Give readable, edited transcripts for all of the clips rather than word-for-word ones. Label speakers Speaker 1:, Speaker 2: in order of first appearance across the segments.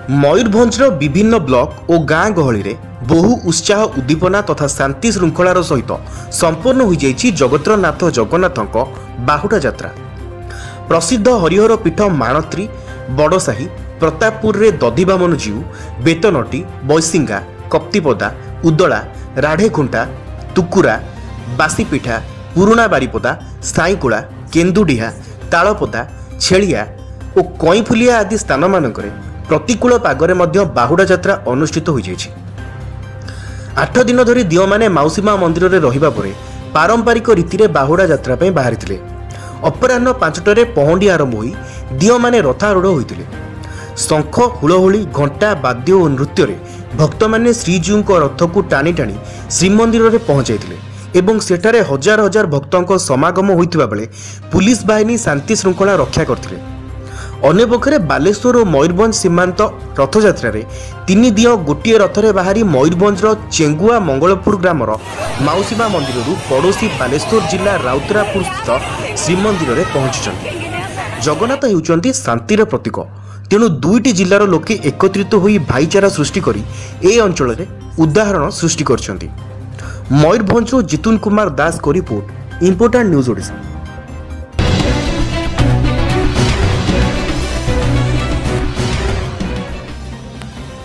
Speaker 1: ମୟୂରଭଞ୍ଜର ବିଭିନ୍ନ ବ୍ଲକ ଓ ଗାଁ ଗହଳିରେ ବହୁ ଉତ୍ସାହ ଉଦ୍ଦୀପନା ତଥା ଶାନ୍ତି ଶୃଙ୍ଖଳାର ସହିତ ସମ୍ପନ୍ନ ହୋଇଯାଇଛି ଜଗତର ନାଥ ଜଗନ୍ନାଥଙ୍କ ବାହୁଡ଼ା ଯାତ୍ରା। ପ୍ରସିଦ୍ଧ ହରିହର ପୀଠ ମାଣତ୍ରୀ, ବଡ଼ସାହି, ପ୍ରତାପପୁରରେ ଦଧିବାମନ ଜୀଉ, ବେତନଟି, ବୈଶିଙ୍ଗା, କପ୍ତିପଦା, ଉଦଳା, ରାଢ଼େଖୁଣ୍ଟା, ତୁକୁରା, ବାସିପିଠା, ପୁରୁଣା ବାରିପଦା, ସାଇଁକୁଳା, କେନ୍ଦୁଡିହା, ତାଳପଦା, ଛେଳିଆ ଓ କଇଁଫୁଲିଆ ଆଦି ସ୍ଥାନମାନଙ୍କରେ ପ୍ରତିକୂଳ ପାଗରେ ମଧ୍ୟ ବାହୁଡ଼ା ଯାତ୍ରା ଅନୁଷ୍ଠିତ ହୋଇଯାଇଛି। 8 ଦିନ ଧରି ଦିଅଁମାନେ ମାଉସୀ ମା ମନ୍ଦିରରେ ରହିବା ପରେ ପାରମ୍ପରିକ ରୀତିରେ ବାହୁଡ଼ା ଯାତ୍ରା ପାଇଁ ବାହାରିଥିଲେ। ଅପରାହ୍ନ 5ଟାରେ ପହଣ୍ଡି ଆରମ୍ଭ ହୋଇ ଦିଅଁମାନେ ରଥାରୂଢ଼ ହୋଇଥିଲେ। ଶଙ୍ଖ, ହୁଳହୁଳି, ଘଣ୍ଟା, ବାଦ୍ୟ ଓ ନୃତ୍ୟରେ ଭକ୍ତମାନେ ଶ୍ରୀଜୀଉଙ୍କ ରଥକୁ ଟାଣି ଟାଣି ଶ୍ରୀମନ୍ଦିରରେ ପହଞ୍ଚାଇଥିଲେ ଏବଂ ସେଠାରେ ହଜାର ହଜାର ଭକ୍ତଙ୍କ ସମାଗମ ହୋଇଥିବା ବେଳେ ପୁଲିସ ବାହିନୀ ଶାନ୍ତି ଶୃଙ୍ଖଳା ରକ୍ଷା କରିଥିଲେ। ଅନ୍ୟପକ୍ଷରେ ବାଲେଶ୍ୱର ଓ ମୟୂରଭଞ୍ଜ ସୀମାନ୍ତ ରଥଯାତ୍ରାରେ ତିନି ଦିଅଁ ଗୋଟିଏ ରଥରେ ବାହାରି ମୟୂରଭଞ୍ଜର ଚେଙ୍ଗୁଆ ମଙ୍ଗଳପୁର ଗ୍ରାମର ମାଉସୀମା ମନ୍ଦିରରୁ ପଡ଼ୋଶୀ ବାଲେଶ୍ୱର ଜିଲ୍ଲା ରାଉତରାପୁର ସ୍ଥିତ ଶ୍ରୀମନ୍ଦିରରେ ପହଞ୍ଚିଛନ୍ତି। ଜଗନ୍ନାଥ ହେଉଛନ୍ତି ଶାନ୍ତିର ପ୍ରତୀକ। ତେଣୁ ଦୁଇଟି ଜିଲ୍ଲାର ଲୋକେ ଏକତ୍ରିତ ହୋଇ ଭାଇଚାରା ସୃଷ୍ଟି କରି ଏ ଅଞ୍ଚଳରେ ଉଦାହରଣ ସୃଷ୍ଟି କରିଛନ୍ତି। ମୟୂରଭଞ୍ଜରୁ ଜିତୁନ କୁମାର ଦାସଙ୍କ report, important news Odisha.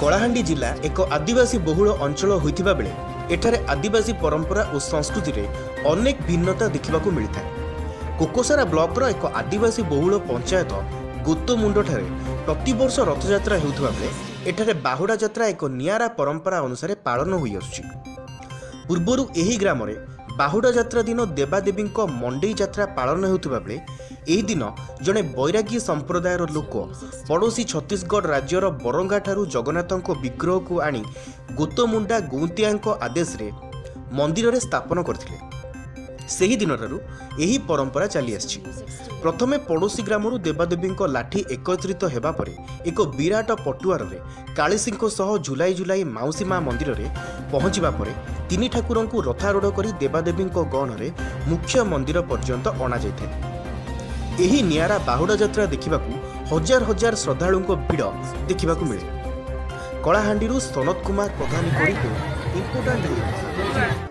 Speaker 1: Kalahandi ଜିଲ୍ଲା ଏକ ଆଦିବାସୀ ବହୁଳ ଅଞ୍ଚଳ ହୋଇଥିବା ବେଳେ ଏଠାରେ ଆଦିବାସୀ ପରମ୍ପରା ଓ ସଂସ୍କୃତିରେ ଅନେକ ଭିନ୍ନତା ଦେଖିବାକୁ ମିଳିଥାଏ। କୋକସରା ବ୍ଲକର ଏକ ଆଦିବାସୀ ବହୁଳ ପଞ୍ଚାୟତ ଗୋତମୁଣ୍ଡଠାରେ ପ୍ରତିବର୍ଷ ରଥଯାତ୍ରା ହେଉଥିବା ବେଳେ ଏଠାରେ ବାହୁଡ଼ା ଯାତ୍ରା ଏକ ନିଆରା ପରମ୍ପରା ଅନୁସାରେ ପାଳନ ହୋଇଆସୁଛି। ପୂର୍ବରୁ ଏହି ଗ୍ରାମରେ ବାହୁଡ଼ା ଯାତ୍ରା ଦିନ ଦେବାଦେବୀଙ୍କ ମଣ୍ଡେଇ ଯାତ୍ରା ପାଳନ ହେଉଥିବା ବେଳେ ଏହି ଦିନ ଜଣେ ବୈରାଗୀ ସମ୍ପ୍ରଦାୟର ଲୋକ ପଡ଼ୋଶୀ ଛତିଶଗଡ଼ ରାଜ୍ୟର ବରଙ୍ଗାଠାରୁ ଜଗନ୍ନାଥଙ୍କ ବିଗ୍ରହକୁ ଆଣି ଗୋତମୁଣ୍ଡା ଗୌନ୍ତିଆଙ୍କ ଆଦେଶରେ ମନ୍ଦିରରେ ସ୍ଥାପନ କରିଥିଲେ। ସେହି ଦିନଠାରୁ ଏହି ପରମ୍ପରା ଚାଲିଆସିଛି। ପ୍ରଥମେ ପଡ଼ୋଶୀ ଗ୍ରାମରୁ ଦେବାଦେବୀଙ୍କ ଲାଠି ଏକତ୍ରିତ ହେବା ପରେ ଏକ ବିରାଟ ପଟୁଆରରେ କାଳିସୀଙ୍କ ସହ ଝୁଲାଇ ଝୁଲାଇ ମାଉସୀ ମା ମନ୍ଦିରରେ ପହଞ୍ଚିବା ପରେ ତିନି ଠାକୁରଙ୍କୁ ରଥାରୂଢ଼ କରି ଦେବାଦେବୀଙ୍କ ଗହଣରେ ମୁଖ୍ୟ ମନ୍ଦିର ପର୍ଯ୍ୟନ୍ତ ଅଣାଯାଇଥାଏ। ଏହି ନିଆରା ବାହୁଡ଼ା ଯାତ୍ରା ଦେଖିବାକୁ ହଜାର ହଜାର ଶ୍ରଦ୍ଧାଳୁଙ୍କ ଭିଡ଼ ଦେଖିବାକୁ ମିଳେ। କଳାହାଣ୍ଡିରୁ ସନତ କୁମାର ପ୍ରଧାନଙ୍କ ରିପୋର୍ଟ, ଇମ୍ପୋର୍ଟାଣ୍ଟ ନ୍ୟୁଜ୍।